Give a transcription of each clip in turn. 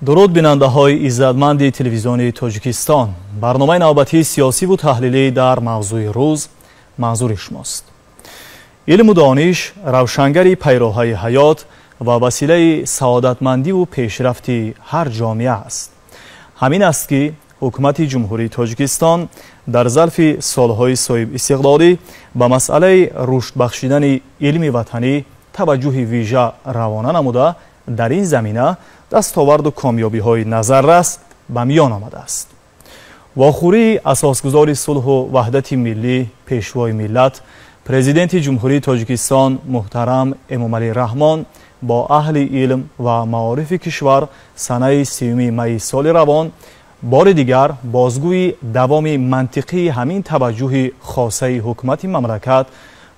Дуруд, бинандаҳои иззатманди телевизиони Тоҷикистон. Барномаи навбатии сиёсиву таҳлилӣ дар мавзӯи рӯз манзури шумост. Илму дониш равшангари пайроҳаи ҳаёт ва василаи саодатмандиву пешрафти ҳар ҷомеа аст. Ҳамин аст, ки ҳукумати Ҷумҳурии Тоҷикистон дар зарфи солҳои соҳибистиқлолӣ ба масъалаи рушд бахшидани илми ватанӣ таваҷҷӯҳи вижа равона намуда, дар ин замина дастоварду комёбиҳои назаррас ба миён омадааст. Вохӯрии асосгузори сулҳу ваҳдати миллӣ, Пешвои миллат, Президенти Ҷумҳурии Тоҷикистон муҳтарам Эмомалӣ Раҳмон бо аҳли илм ва маорифи кишвар санаи 30 майи соли равон бори дигар бозгӯи давоми мантиқии ҳамин таваҷҷӯҳи хосаи ҳукумати мамлакат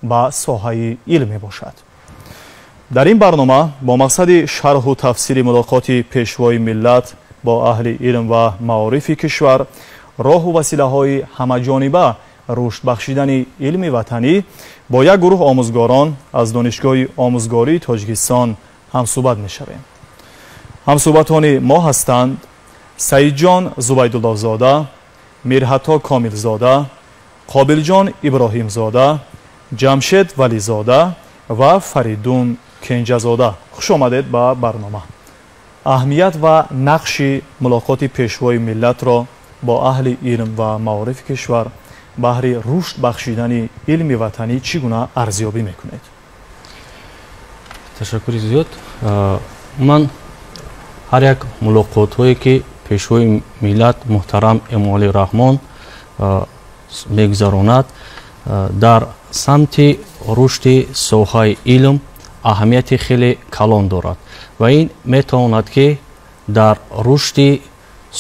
ба соҳаи илм мебошад. Дар ин барнома бо мақсади шарҳу тафсири мулоқоти Пешвои миллат бо аҳли илм ва маорифи кишвар, роҳу василаҳои ҳамаҷониба рушд бахшидани илми ватанӣ бо як гурӯҳ омӯзгорон аз Донишгоҳи омӯзгории Тоҷикистон ҳамсӯҳбат мешавем. Ҳамсӯҳбатони мо ҳастанд Саидҷон Зубайдуллозода, Мирҳатто Комилзода, Қобилҷон Иброҳимзода, Ҷамшед Вализода ва Фаридун Кенҷазода. Хуш омадед ба барнома. Аҳамият ва нақши мулоқоти Пешвои миллатро бо аҳли илм ва маорифи кишвар баҳри рушд бахшидани илми ватанӣ чӣ гуна арзёбӣ мекунед? Ташаккури зиёд. Ман ҳар як мулоқотҳое, ки Пешвои миллат муҳтарам Эмомалӣ Раҳмон мегузаронад, дар самти рушди соҳаи илм аҳамияти хеле калон дорад ва ин метавонад, ки дар рушди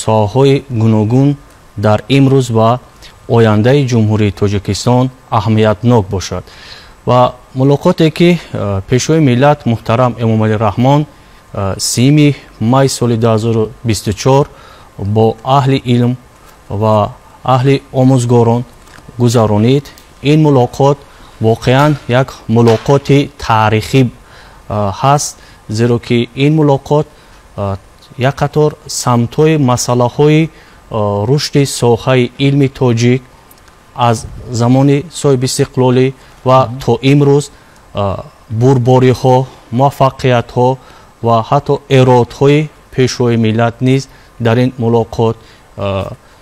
соҳаҳои гуногун дар имрӯз ва ояндаи Ҷумҳурии Тоҷикистон аҳамиятнок бошад. Ва мулоқоте, ки Пешвои миллат муҳтарам Эмомалӣ Раҳмон 30 май соли 2024 бо аҳли илм ва аҳли омӯзгорон гузаронид, ин мулоқот воқеан як мулоқоти таърихӣ ҳаст, зеро ки ин мулоқот як қатор самтҳои масъалаҳои рушди соҳаи илми тоҷик аз замони соҳибистиқлолӣ ва то имрӯз, бурбориҳо, муваффақиятҳо ва ҳатто эродҳои Пешвои миллат низ дар ин мулоқот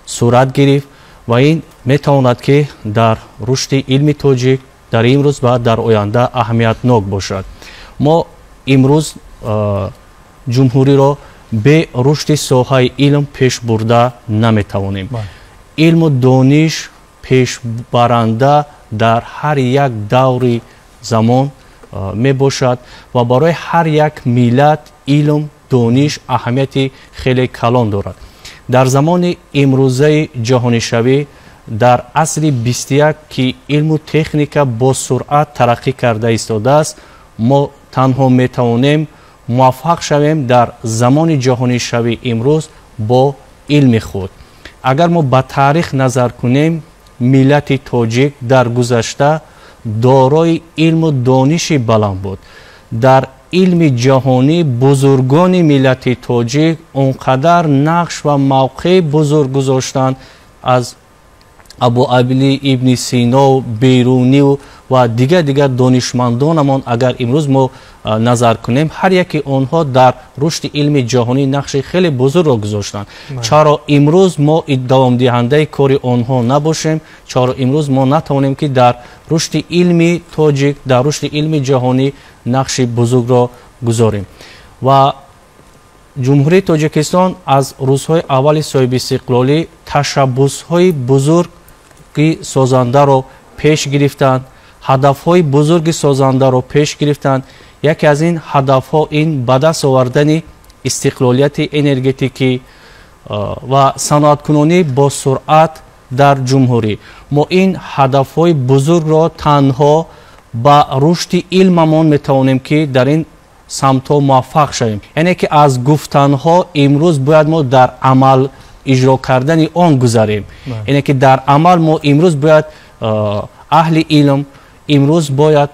сурат гирифт ва ин метавонад, ки дар рушди илми тоҷик дар имрӯз ва дар оянда аҳамиятнок бошад. Мо имрӯз ҷумҳуриро бе рушди соҳаи илм пеш бурда наметавонем. Илму дониш пешбаранда дар ҳар як даври замон мебошад ва барои ҳар як миллат илм, дониш аҳамияти хеле калон дорад. Дар замони имрӯзаи ҷаҳонишавӣ, дар асри 21, ки илму техника бо суръат тараққӣ карда истодааст, мо танҳо метавонем муваффақ шавем дар замони ҷаҳонишавӣ имрӯз бо илми худ. Агар мо ба таърих назар кунем, миллати тоҷик дар гузашта дорои илму дониши баланд буд. Дар илми ҷаҳонӣ бузургони миллати тоҷик он қадар нақш ва мавқеи бузург гузоштанд, аз Абу Али ибни Сино, Берунию ва дигар дигар донишмандонамон. Агар имрӯз мо назар кунем, ҳар яке онҳо дар рушди илми ҷаҳонӣ нақши хеле бузургро гузоштанд. Чаро имрӯз мо давомдиҳандаи кори онҳо набошем? Чаро имрӯз мо натавонем, ки дар рушди илми тоҷик, дар рушди илми ҷаҳонӣ нақши бузургро гузорем? Ва Ҷумҳурии Тоҷикистон аз рӯзҳои аввали соҳибистиқлолӣ ташаббусҳои бузурги созандаро пеш гирифтанд, ҳадафҳои бузурги созандаро пеш гирифтанд. Яке аз ин ҳадафҳо ин ба даст овардани истиқлолияти энергетикӣ ва саноаткунонӣ бо суръат дар ҷумҳурӣ. Мо ин ҳадафҳои бузургро танҳо ба рушди илмамон метавонем, ки дар ин самтҳо муваффақ шавем. Яъне ки аз гуфтанҳо имрӯз бояд мо дар амал иҷро кардани он гузарем. Яъне ки дар амал мо имрӯз бояд аҳли илм, имрӯз бояд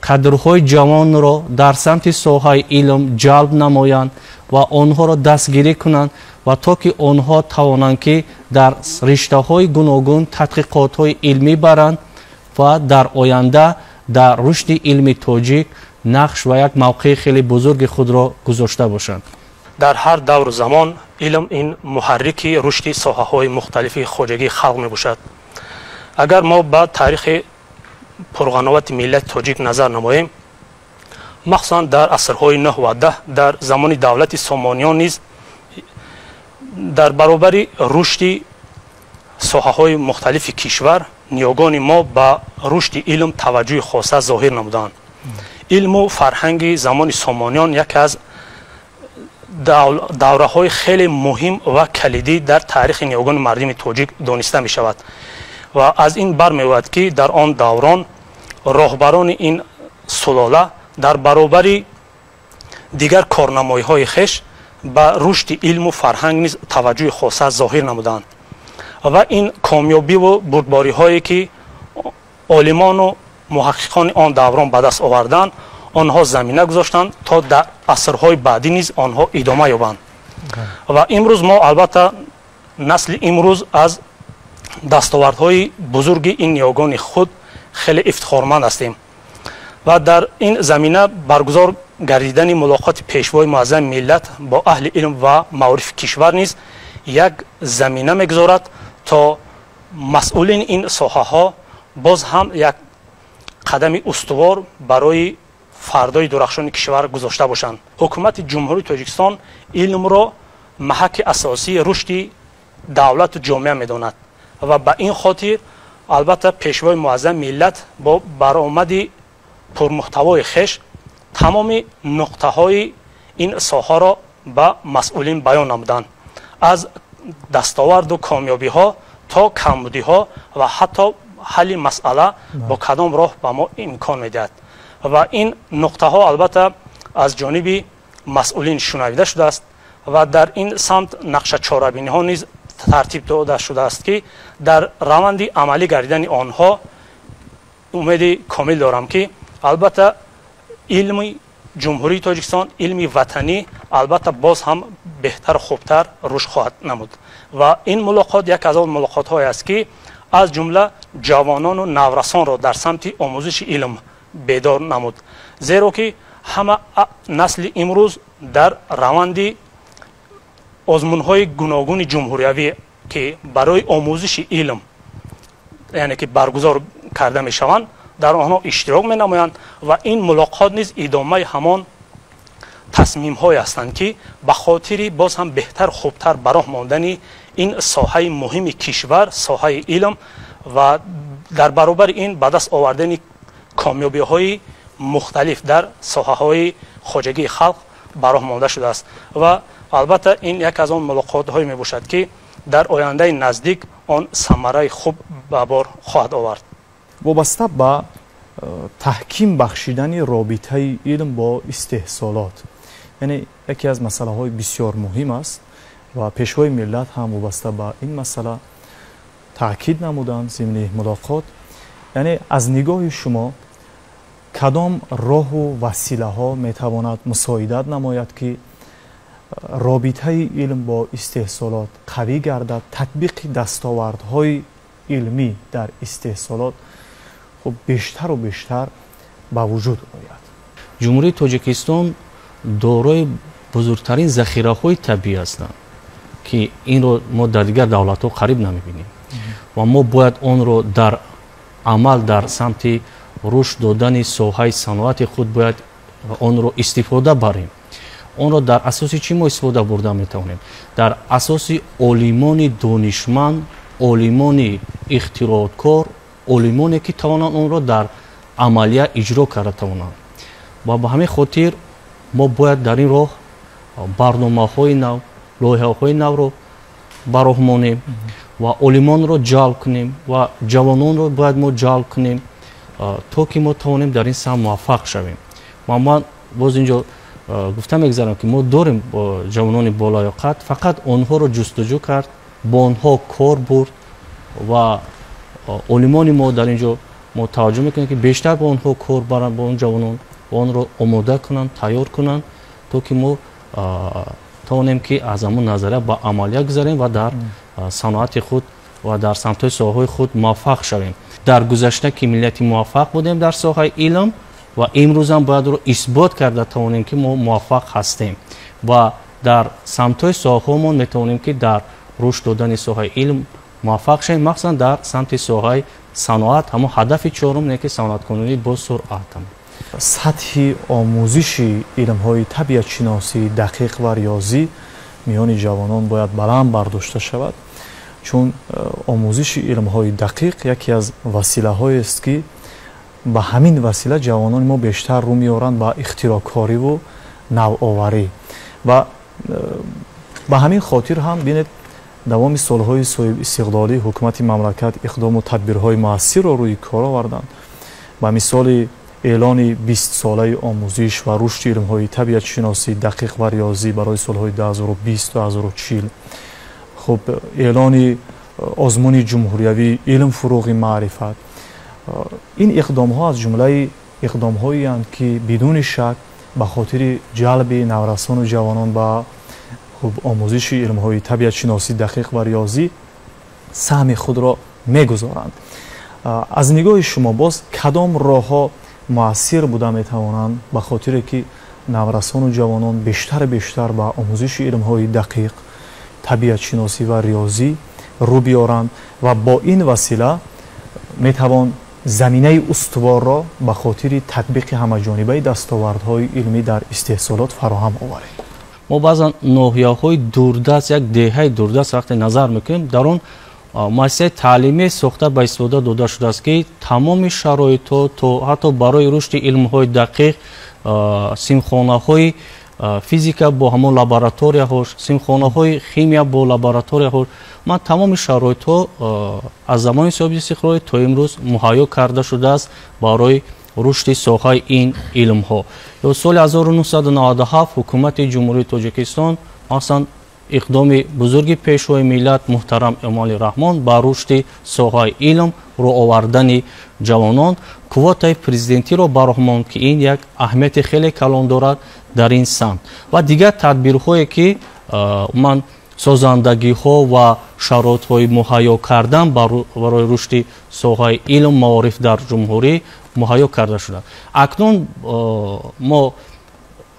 кадрҳои ҷавонро дар самти соҳаи илм ҷалб намоянд. ва онҳоро дастгирӣ кунанд ва то ки онҳо тавонанд ки дар риштаҳои гуногун тадқиқотҳои илмӣ баранд ва дар оянда дар рушди илми тоҷик нақш ва як мавқеи хеле бузурги худро гузошта бошанд. Дар ҳар давру замон илм ин муҳаррики рушди соҳаҳои мухталифи хоҷагии халқ мебошад. Агар мо ба таърихи пурғановати миллати тоҷик назар намоем, махсусан дар асрҳои 9 ва 10 дар замони давлати Сомониён низ дар баробари рушди соҳаҳои мухталифи кишвар ниёгони мо ба рушди илм таваҷҷӯҳи хоса зоҳир намуданд. Илму фарҳанги замони Сомониён яке аз давраҳои хеле муҳим ва калидӣ дар таърихи ниёгони мардуми тоҷик дониста мешавад ва аз ин бармеояд, ки дар он даврон роҳбарони ин сулола дар баробари дигар корнамоиҳои хеш ба рушди илму фарҳанг низ таваҷҷӯҳи хоса зоҳир намуданд ва ин комёбиву бурдбориҳое ки олимону муҳаққиқони он даврон ба даст оварданд, онҳо замина гузоштанд то дар асрҳои баъдӣ низ онҳо идома ёбанд. Ва имрӯз мо албатта насли имрӯз аз дастовардҳои бузурги ин ниёгони худ хеле ифтихорманд ҳастем ва дар ин замина баргузор гардидани мулоқоти пешвои муаззами миллат бо аҳли илм ва маорифи кишвар низ як замина мегузорад то масъулини ин соҳаҳо боз ҳам як қадами устувор барои фардои дурахшони кишвар гузошта бошанд. Ҳукумати Ҷумҳурии Тоҷикистон илмро маҳаки асосии рушди давлату ҷомеа медонад ва ба ин хотир албатта пешвои муаззами миллат бо баромади пурмуҳтавои хеш тамоми нуқтаҳои ин соҳаро ба масъулин баён намуданд, аз дастоварду комёбиҳо то камбудиҳо ва ҳатто ҳалли масъала бо кадом роҳ ба мо имкон медиҳад. Ва ин нуқтаҳо албатта аз ҷониби масъулин шунавида шудааст ва дар ин самт нақшачорабиниҳо низ тартиб дода шудааст, ки дар раванди амалӣ гардидани онҳо умеди комил дорам, ки албатта илми Ҷумҳурии Тоҷикистон, илми ватанӣ албатта боз ҳам беҳтару хубтар рушд хоҳад намуд. Ва ин мулоқот як аз он мулоқотҳое аст, ки аз ҷумла ҷавонону наврасонро дар самти омӯзиши илм бедор намуд, зеро ки ҳама насли имрӯз дар раванди озмунҳои гуногуни ҷумҳуриявӣ, ки барои омӯзиши илм яъне ки баргузор карда мешаванд, дар онҳо иштирок менамоянд ва ин мулоқот низ идомаи ҳамон тасмимҳое ҳастанд, ки ба хотири боз ҳам беҳтар хубтар ба роҳ мондани ин соҳаи муҳими кишвар, соҳаи илм ва дар баробари ин ба даст овардани комёбиҳои мухталиф дар соҳаҳои хоҷагии халқ ба роҳ монда шудааст. Ва албатта ин як аз он мулоқотҳое мебошад, ки дар ояндаи наздик он самараи хуб ба бор хоҳад овард. Вобаста ба таҳким бахшидани робитаи илм бо истеҳсолот, яъне яке аз масъалаҳои бисёр муҳим аст ва пешвои миллат ҳам вобаста ба ин масъала таъкид намуданд зимни мулоқот. Яъне аз нигоҳи шумо кадом роҳу василаҳо метавонад мусоидат намояд, ки робитаи илм бо истеҳсолот қавӣ гардад, татбиқи дастовардҳои илмӣ дар истеҳсолот хуб бештару бештар ба вуҷуд ояд? Ҷумҳурии Тоҷикистон дорои бузургтарин захираҳои табиӣ ҳастанд, ки инро мо дар дигар давлатҳо қариб намебинем ва мо бояд онро дар амал дар самти рушд додани соҳаи саноати худ бояд онро истифода барем. Онро дар асоси чӣ мо истифода бурда метавонем? Дар асоси олимони донишманд, олимони ихтирооткор, олимоне ки тавонанд онро дар амалия иҷро карда тавонанд. Ва ба ҳамин хотир мо бояд дар ин роҳ барномаҳои нав, лоиҳаҳои навро ба роҳ монем ва олимонро ҷалб кунем ва ҷавононро бояд мо ҷалб кунем, то ки мо тавонем дар ин самт муваффақ шавем. Ва ман боз инҷо гуфта мегузарам, ки мо дорем ҷавонони болаёқат, фақат онҳоро ҷустуҷӯ кард, бо онҳо кор бурд ва олимони мо дар ин ҷо мо таваҷҷӯҳ мекунем, ки бештар бо онҳо кор баранд, бо он ҷавонон, онро омода кунанд, тайёр кунанд, то ки мо тавонем ки аз ҳамон назария ба амалия гузарем ва дар саноати худ ва дар самтҳои соҳаҳои худ муваффақ шавем. Дар гузашта ки миллати муваффақ будем дар соҳаи илм ва имрӯзам бояд ро исбот карда тавонем ки мо муваффақ ҳастем ва дар самтҳои соҳаҳомон метавонем ки дар рушд додани соҳаи илм муваффақ шавем, махсусан дар самти соҳаи саноат. Ҳамон ҳадафи чорум не ки саноаткунонӣ бо суръат. Сатҳи омӯзиши илмҳои табиатшиносӣ, дақиқ ва риёзӣ миёни ҷавонон бояд баланд бардошта шавад, чун омӯзиши илмҳои дақиқ яке аз василаҳоест ки ба ҳамин васила ҷавонони мо бештар рӯ меоранд ба ихтироъкориву навоварӣ. Ва ба ҳамин хотир ҳам бинед, давоми солҳои соҳибистиқлолӣ ҳукумати мамлакат иқдому тадбирҳои муассирро рӯи кор оварданд. Ба мисоли эълони 20-солаи омӯзиш ва рушди илмҳои табиатшиносӣ, дақиқ ва риёзӣ барои солҳои 2020-2040, хуб, эълони озмуни ҷумҳуриявӣ илм фуруғи маърифат. Ин иқдомҳо аз ҷумлаи иқдомҳоеанд ки бидуни шак ба хотири ҷалби наврасону ҷавонон ба хуб омӯзиши илмҳои табиатшиносӣ, дақиқ ва риёзӣ саҳми худро мегузоранд. Аз нигоҳи шумо боз кадом роҳҳо муассир буда метавонанд ба хотире ки наврасону ҷавонон бештару бештар ба омӯзиши илмҳои дақиқ, табиатшиносӣ ва риёзӣ рӯ биёранд ва бо ин васила метавон заминаи устуворро ба хотири татбиқи ҳамаҷонибаи дастовардҳои илмӣ дар истеҳсолот фароҳам оварем? Мо баъзан ноҳияҳои дурдаст, як деҳаи дурдаст вақте назар мекунем, дар он муассисаи таълимӣ сохта ба истифода дода шудааст ки тамоми шароитҳо то ҳатто барои рушди илмҳои дақиқ, синфхонаҳои физика бо ҳамон лабораторияҳош, синфхонаҳои химия бо лабораторияҳош, ман тамоми шароитҳо аз замони соҳибистиқлолӣ то имрӯз муҳайё карда шудааст барои рушди соҳаи ин илмҳо. Ё соли 1997 ҳукумати Ҷумҳурии Тоҷикистон, махсусан иқдоми бузурги пешвои миллат муҳтарам Эмомалӣ Раҳмон ба рушди соҳаи илм, рӯ овардани ҷавонон, квотаи президентиро ба роҳ монд ки ин як аҳамияти хеле калон дорад дар ин самт ва дигар тадбирҳое ки ман созандагиҳо ва шароитҳои муҳайё кардан барои рушди соҳаи илм, маориф дар ҷумҳурӣ муҳайё карда шуданд. Акнун мо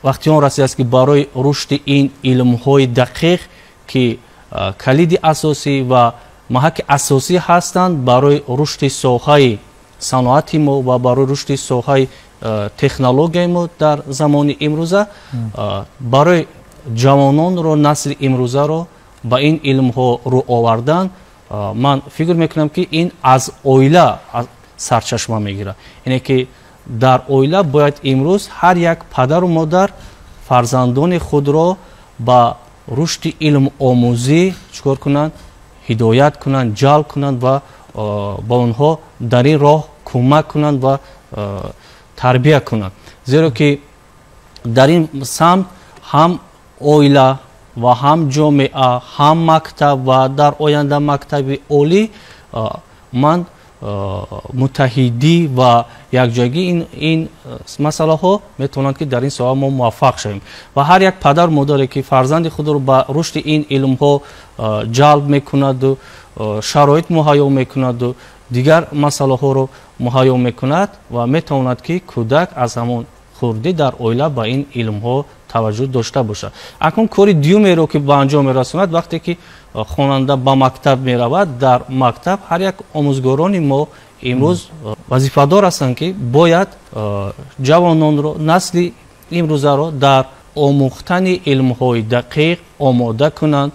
вақти он расидааст ки барои рушди ин илмҳои дақиқ ки калиди асосӣ ва маҳаки асосӣ ҳастанд барои рушди соҳаи саноати мо ва барои рушди соҳаи технологияи мо дар замони имрӯза, барои ҷавононро, насли имрӯзаро ба ин илмҳо рӯ овардан, ман фикр мекунам ки ин аз оила сарчашма мегирад. Яъне ки дар оила бояд имрӯз ҳар як падару модар фарзандони худро ба рушди илм омӯзӣ чикор кунанд, ҳидоят кунанд, ҷалб кунанд ва ба онҳо дар ин роҳ кӯмак кунанд ва тарбия кунанд. Зеро ки дар ин самт ҳам оила ва ҳам ҷомеа, ҳам мактаб ва дар оянда мактаби олӣ ман муттаҳидӣ ва якҷоягӣ ин масъалаҳо метавонанд ки дар ин соҳа мо муваффақ шавем. Ва ҳар як падару модаре ки фарзанди худро ба рушди ин илмҳо ҷалб мекунаду шароит муҳайё мекунаду дигар масъалаҳоро муҳайё мекунад ва метавонад ки кӯдак аз ҳамон хурдӣ дар оила ба ин илмҳо таваҷҷӯҳ дошта бошад. Акнун кори дуюмеро ки ба анҷом мерасонад, вақте ки хонанда ба мактаб меравад, дар мактаб ҳар як омӯзгорони мо имрӯз вазифадор ҳастанд ки бояд ҷавононро, насли имрӯзаро дар омӯхтани илмҳои дақиқ омода кунанд,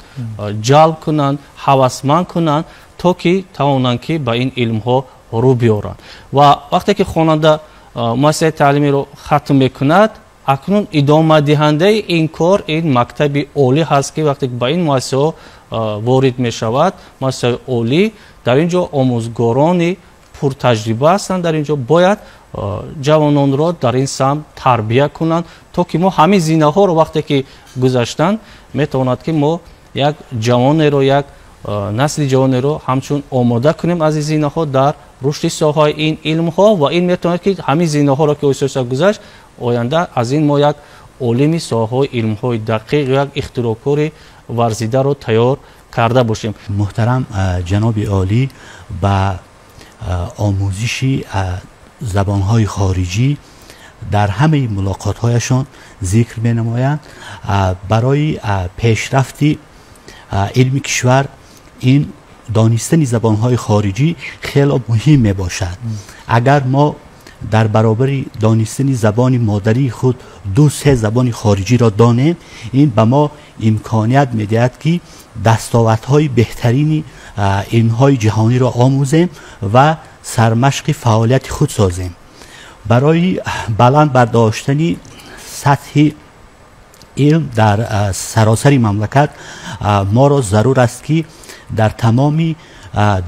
ҷалб кунанд, ҳавасманд кунанд то ки тавонанд ки ба ин илмҳо рӯ биёранд. Ва вақте ки хонанда муассисаи таълимиро хатм мекунад, акнун идомадиҳандаи ин кор ин мактаби олӣ ҳаст ки вақте ба ин муассисаҳо ворид мешавад, муассисаи олӣ, дар ин ҷо омӯзгорони пуртаҷриба ҳастанд, дар ин ҷо бояд ҷавононро дар ин самт тарбия кунанд то ки мо ҳамин зинаҳоро вақте ки гузаштанд метавонад ки мо як ҷавонеро, як насли ҷавонеро ҳамчун омода кунем аз ин зинаҳо дар рушди соҳаи ин илмҳо ва ин метавонад ки ҳамин зинаҳоро ки оҳиста оҳиста гузашт, оянда аз ин мо як олими соҳаҳои илмҳои дақиқ, як ихтироъкори варзидаро тайёр карда бошем. Муҳтарам ҷаноби олӣ ба омӯзиши забонҳои хориҷӣ дар ҳамаи мулоқотҳояшон зикр менамоянд. Барои пешрафти илми кишвар ин донистани забонҳои хориҷӣ хеле муҳим мебошад. Агар мо дар баробари донистани забони модарии худ 2-3 забони хориҷиро донем, ин ба мо имконият медиҳад, ки дастовардҳои беҳтарини илмҳои ҷаҳониро омӯзем ва сармашқи фаъолияти худ созем. Барои баланд бардоштани сатҳи илм дар саросари мамлакат моро зарур аст, ки дар тамоми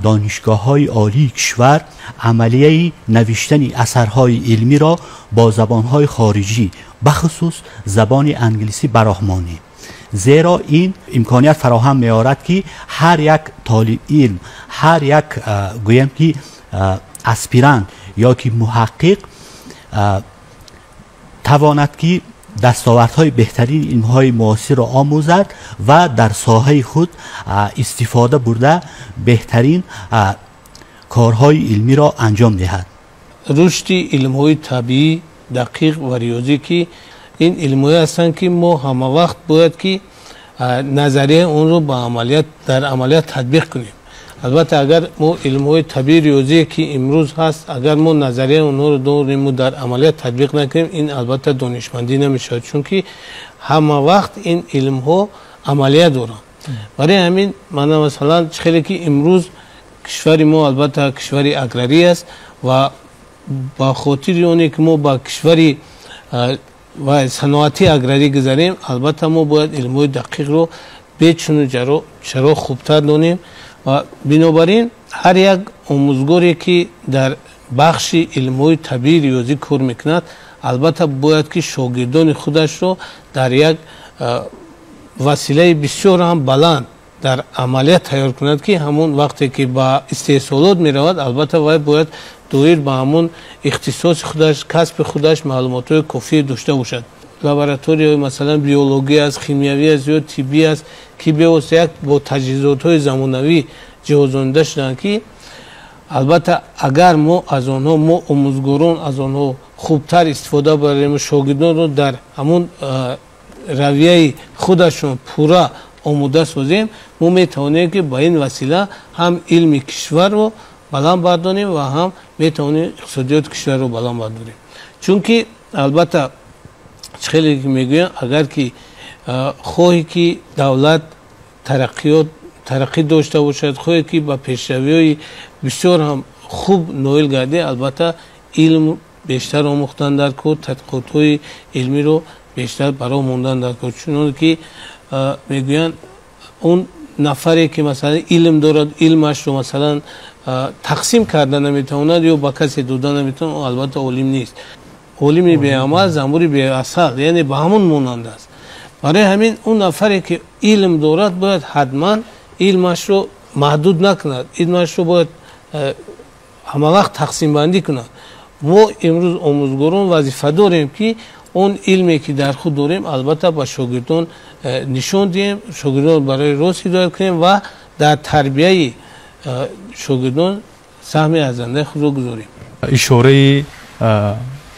донишгоҳҳои олии кишвар амалияи навиштани асарҳои илмиро бо забонҳои хориҷӣ, бахусус забони англисӣ, ба роҳ монем. Зеро ин имконият фароҳам меорад, ки ҳар як толиб илм, ҳар як, гӯям ки, аспирант ё ки муҳаққиқ тавонад, ки дастовардҳои беҳтарини илмҳои муосирро омӯзад ва дар соҳаи худ истифода бурда беҳтарин корҳои илмиро анҷом диҳад. Рушди илмҳои табиӣ, дақиқ ва риёзӣ, ки ин илмҳое ҳастанд, ки мо ҳамавақт бояд ки назарияи онро ба амалият дар амалият татбиқ кунем. Албатта, агар мо илмҳои табиӣ, риёзие, ки имрӯз ҳаст, агар мо назарияи онҳоро дорему дар амалият татбиқ накунем, ин албатта донишмандӣ намешавад, чунки ҳама вақт ин илмҳо амалият доранд. Барои ҳамин мана, масалан, хеле ки имрӯз кишвари мо албатта кишвари аграрӣ аст ва ба хотири оне ки мо ба кишвари ва саноати аграрӣ гузарем, албатта мо бояд илмҳои дақиқро бечуну чаро хубтар донем. Ва бинобар ин ҳар як омӯзгоре, ки дар бахши илмҳои табиӣ, риёзӣ кор мекунад, албатта бояд ки шогирдони худашро дар як василаи бисёр ҳам баланд дар амалият тайёр кунад, ки ҳамон вақте ки ба истеҳсолот меравад, албатта вай бояд доир ба ҳамон ихтисоси худаш, касби худаш маълумотҳои кофие дошта бошад. Лабораторияҳои, масалан, биологӣ аст, химиявӣ аст ё тиббӣ аст, ки бевосита як бо таҷҳизотҳои замонавӣ ҷиҳозонида шуданд, ки албатта агар мо аз онҳо, мо омӯзгорон, аз онҳо хубтар истифода барем, шогирдонро дар ҳамон равияи худашон пурра омода созем, мо метавонем, ки ба ин васила ҳам илми кишварро баланд бардорем ва ҳам метавонем иқтисодиёти кишварро баланд бардорем. Чунки албатта, хеле ки мегӯянд, агар ки хоҳе ки давлат тараққиёт тараққӣ дошта бошад, хоҳе ки ба пешравиҳои бисёр ҳам хуб ноил гардӣ, албатта илм бештар омӯхтан дар кор, тадқиқотҳои илмиро бештар ба роҳ мондан дар кор. Чуноне ки мегӯянд, он нафаре ки, масалан, илм дорад, илмашро, масалан, тақсим карда наметавонад ё ба касе дода наметавонад, албатта олим нест. Олими беамал занбури беасал, яъне ба ҳамон монанд аст. Барои ҳамин он нафаре ки илм дорад, бояд ҳатман илмашро маҳдуд накунад, илмашро бояд ҳамавақт тақсимбандӣ кунад. Мо имрӯз омӯзгорон вазифа дорем, ки он илме ки дар худ дорем, албатта ба шогирдон нишон диҳем, шогирдон барои рост ҳидоят кунем ва дар тарбияи шогирдон саҳми арзандаи худро гузорем. Ишораи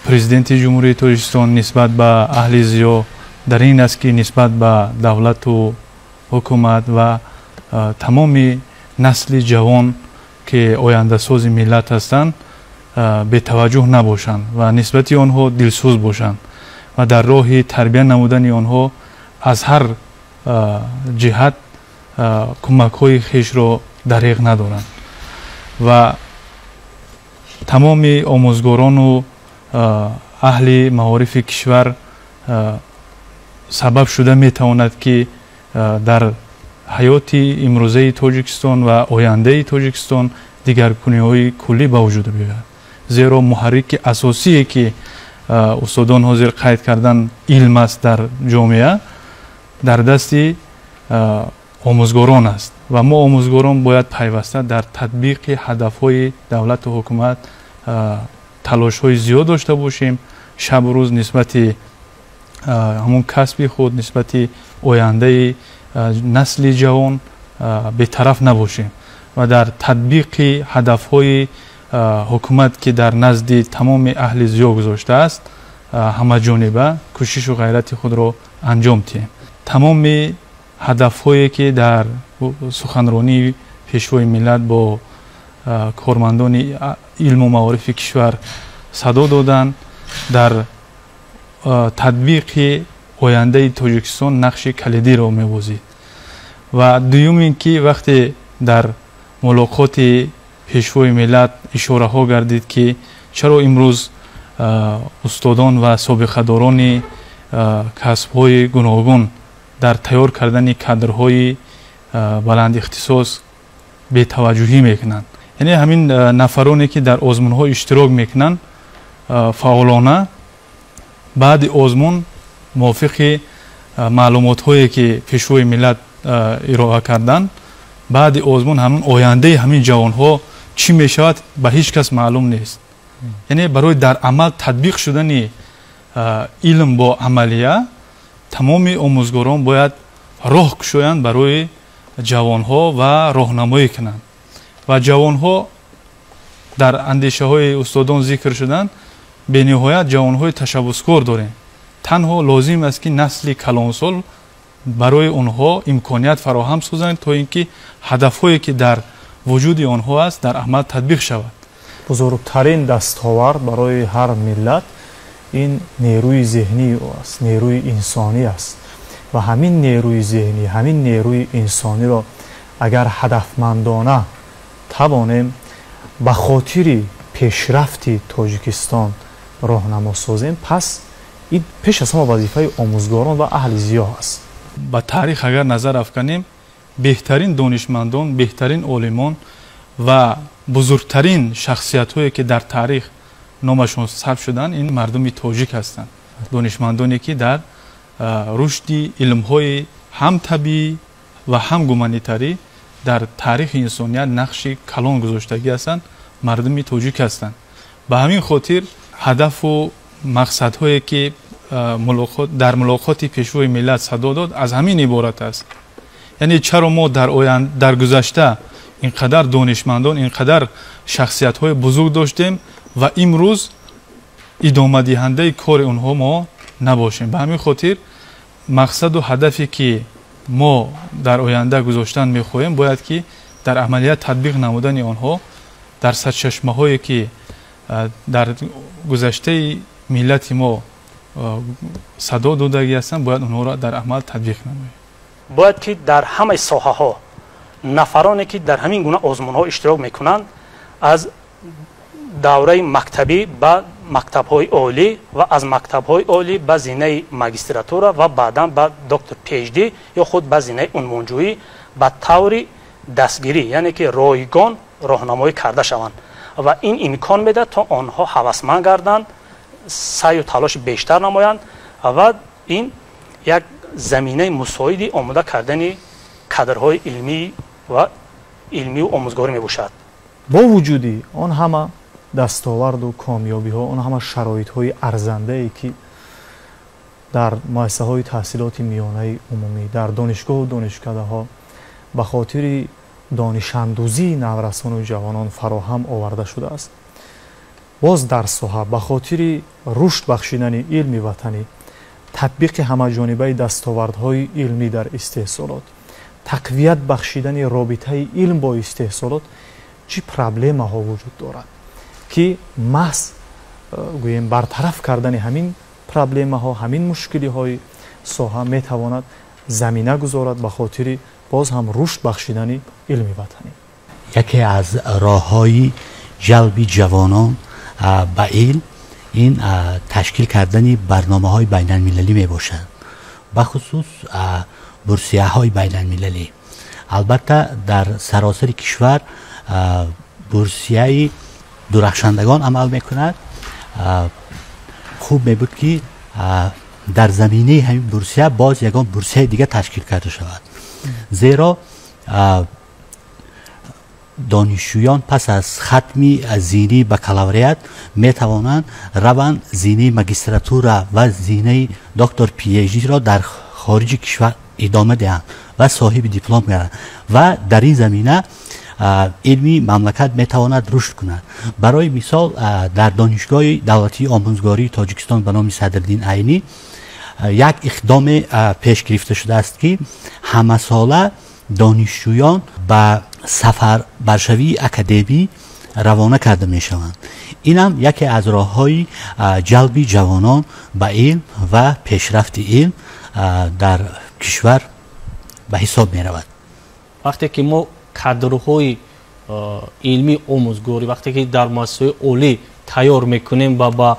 Президенти Ҷумҳурии Тоҷикистон нисбат ба аҳли зиё дар ин аст, ки нисбат ба давлату ҳукумат ва тамоми насли ҷавон, ки ояндасози миллат ҳастанд, бетаваҷҷӯҳ набошанд ва нисбати онҳо дилсӯз бошанд ва дар роҳи тарбия намудани онҳо аз ҳар ҷиҳат кӯмакҳои хешро дареғ надоранд. Ва тамоми омӯзгорону аҳли маорифи кишвар сабаб шуда метавонад, ки дар ҳаёти имрӯзаи Тоҷикистон ва ояндаи Тоҷикистон дигаркуниҳои куллӣ ба вуҷуд биёяд, зеро муҳаррики асосие, ки устодон ҳозир қайд кардан, илм аст, дар ҷомеа дар дасти омӯзгорон аст ва мо омӯзгорон бояд пайваста дар татбиқи ҳадафҳои давлату ҳукумат талошҳои зиёд дошта бошем, шабу рӯз нисбати ҳамон касби худ, нисбати ояндаи насли ҷавон бетараф набошем ва дар татбиқи ҳадафҳои ҳукумат, ки дар назди тамоми аҳли зиё гузоштааст, ҳамаҷониба кӯшишу ғайрати худро анҷом диҳем. Тамоми ҳадафҳое, ки дар суханронии Пешвои миллат бо кормандони илму маорифи кишвар садо доданд, дар татбиқи ояндаи Тоҷикистон нақши калидиро мебозид. Ва дуюм ин ки вақте дар мулоқоти Пешвои миллат ишораҳо гардид, ки чаро имрӯз устодон ва собиқадорони касбҳои гуногун дар тайёр кардани кадрҳои баландихтисос бетаваҷҷӯҳӣ мекунанд. Яъне ҳамин нафароне, ки дар озмунҳо иштирок мекунанд фаъолона, баъди озмун мувофиқи маълумотҳое, ки Пешвои миллат ироа карданд, баъди озмун ҳамин ояндаи ҳамин ҷавонҳо чӣ мешавад, ба ҳеҷ кас маълум нест. Яъне барои дар амал татбиқ шудани илм бо амалия тамоми омӯзгорон бояд роҳ кушоянд барои ҷавонҳо ва роҳнамоӣ кунанд. Ва ҷавонҳо дар андешаҳои устодон зикр шуданд, бениҳоят ҷавонҳои ташаббускор дорем. Танҳо лозим аст, ки насли калонсол барои онҳо имконият фароҳам созанд, то ин ки ҳадафҳое, ки дар вуҷуди онҳо аст, дар амал татбиқ шавад. Бузургтарин дастовард барои ҳар миллат ин нерӯи зеҳнии ӯ аст, нерӯи инсонӣ аст. Ва ҳамин нерӯи зеҳнӣ, ҳамин нерӯи инсониро агар ҳадафмандона тавонем ба хотири пешрафти Тоҷикистон роҳнамо созем, пас ин пеш аз ҳама вазифаи омӯзгорон ва аҳли зиё аст. Ба таърих агар назар афканем, беҳтарин донишмандон, беҳтарин олимон ва бузургтарин шахсиятҳое, ки дар таърих номашон сабт шуданд, ин мардуми тоҷик ҳастанд. Донишмандоне, ки дар рушди илмҳои ҳам табиӣ ва ҳам гуманитарӣ дар таърихи инсоният нақши калон гузоштагӣ ҳастанд, мардуми тоҷик ҳастанд. Ба ҳамин хотир ҳадафу мақсадҳое, ки дар мулоқоти Пешвои миллат садо дод, аз ҳамин иборат аст. Яъне чаро мо дар гузашта ин қадар донишмандон, ин қадар шахсиятҳои бузург доштем ва имрӯз идомадиҳандаи кори онҳо мо набошем. Ба ҳамин хотир мақсаду ҳадафе, ки мо дар оянда гузоштан мехоҳем, бояд ки дар амалият татбиқ намудани онҳо дар сарчашмаҳое, ки дар гузаштаи миллати мо садо додагӣ ҳастанд, бояд онҳоро дар амал татбиқ намоем. Бояд ки дар ҳамаи соҳаҳо нафароне, ки дар ҳамин гуна озмунҳо иштирок мекунанд, аз давраи мактабӣ ба мактабҳои олӣ ва аз мактабҳои олӣ ба зинаи магистратура ва баъдан ба доктор PhD ё худ ба зинаи унвонҷӯӣ ба таври дастгирӣ, яъне ки ройгон роҳнамоӣ карда шаванд ва ин имкон медиҳад, то онҳо ҳавасманд гарданд, саъю талоши бештар намоянд ва ин як заминаи мусоиди омода кардани кадрҳои илмӣ ва илмию омӯзгорӣ мебошад. Бо вуҷуди он ҳама дастоварду комёбиҳо, он ҳама шароитҳои арзандае, ки дар муассисаҳои таҳсилоти миёнаи умумӣ, дар донишгоҳу донишкадаҳо ба хотири донишандӯзии наврасону ҷавонон фароҳам оварда шудааст, боз дар соҳа ба хотири рушд бахшидани илми ватанӣ, татбиқи ҳамаҷонибаи дастовардҳои илмӣ дар истеҳсолот, тақвият бахшидани робитаи илм бо истеҳсолот чӣ проблемаҳо вуҷуд дорад, ки маҳз гӯем бартараф кардани ҳамин проблемаҳо, ҳамин мушкилиҳои соҳа метавонад замина гузорад ба хотири боз ҳам рушд бахшидани илми ватанӣ. Яке аз роҳҳои ҷалби ҷавонон ба илм ин ташкил кардани барномаҳои байналмилалӣ мебошад, бахусус бурсияҳои байналмилалӣ. Албатта, дар саросари кишвар бурсияи дурахшандагон амал мекунад. Хуб мебуд, ки дар заминаи ҳамин бурсия боз ягон бурсияи дигар ташкил карда шавад, зеро Донишҷӯён пас аз хатми зинаи бакалавриат метавонанд раванд зинаи магистратура ва зинаи доктор PhD-ро дар хориҷи кишвар идома диҳанд ва соҳиби диплом гарданд ва дар ин замина илми мамлакат метавонад рушд кунад. Барои мисол, дар Донишгоҳи давлатии омӯзгории Тоҷикистон ба номи Садриддин Айнӣ як иқдоме пеш гирифта шудааст, ки ҳамасола донишҷӯён ба сафарбаршавии академӣ равона карда мешаванд. Инам яке аз роҳҳои ҷалби ҷавонон ба илм ва пешрафти илм дар кишвар ба ҳисоб меравад. Вақте ки мо кадрҳои илмии омӯзгорӣ, вақте ки дар муассисаҳои олӣ тайёр мекунем ва ба